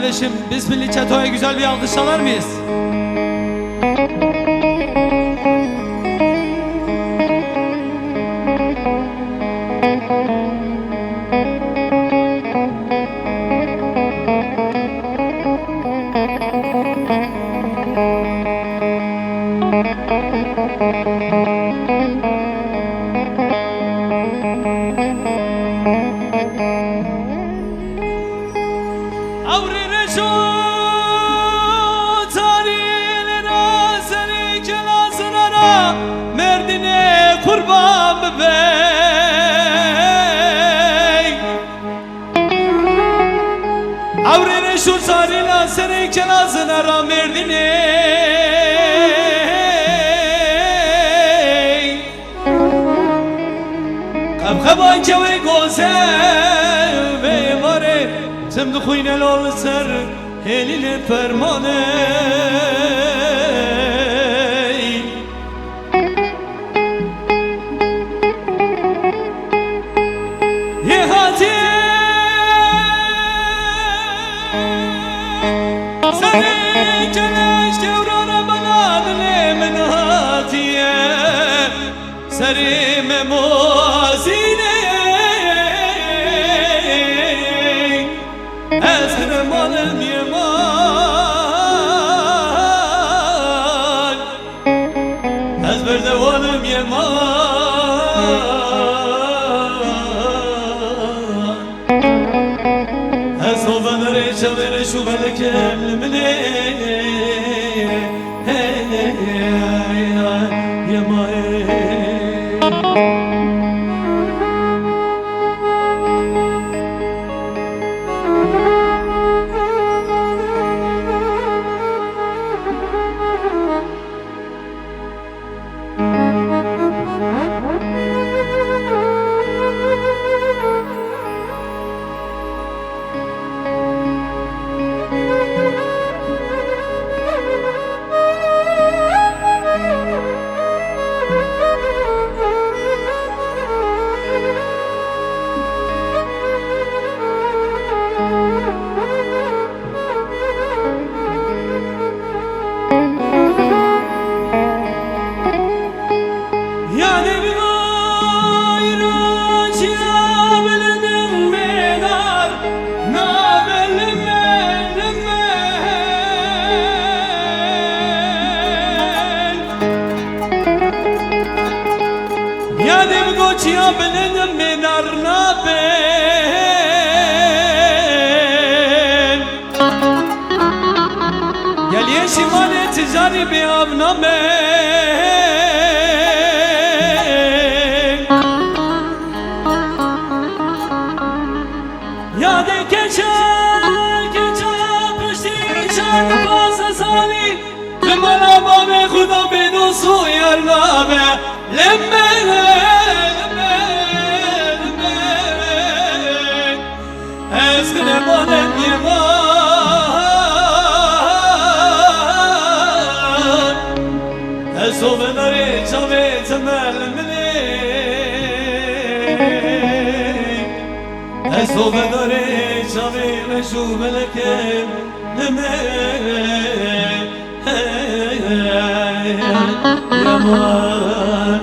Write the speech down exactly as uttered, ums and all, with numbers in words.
Kardeşim, Bismilli Çeto'ya güzel bir alkış çalar mıyız? Ewrê reş û tarî lê ra serê kela zinara Mêrdînê qurban bibey. Ewrê reş û tarî la serê kela zinara Mêrdînê. Qebqeba kewê goze vê varê, tim dixwîne lo li ser hêlînê fermanê. Yê hatiye serê keleş kewrana bela dilê min hatiye. Serê me mozînê, ez direwanim yê mal, ez berdewanim yê mal. Ez sovedarê çavê reş û belekê em li min ê. Yê mayê. Yadê bi ayraciya bilinim mêdar nabe limel, limel. Yadê bi goçiya bilinim mêdar nabe. Geliyê şîmalê tijarî bê av name. Yadê keçe, keçe piştî şer pazdeh salî. Ji mala bavê xwe da bê dost û yar nabe. Leme, leme, leme. Ez direwanim yê mal, ez sovedarê çavê temel min ê. Ez sovedarê çavê reş û belekê min ê. Yaman.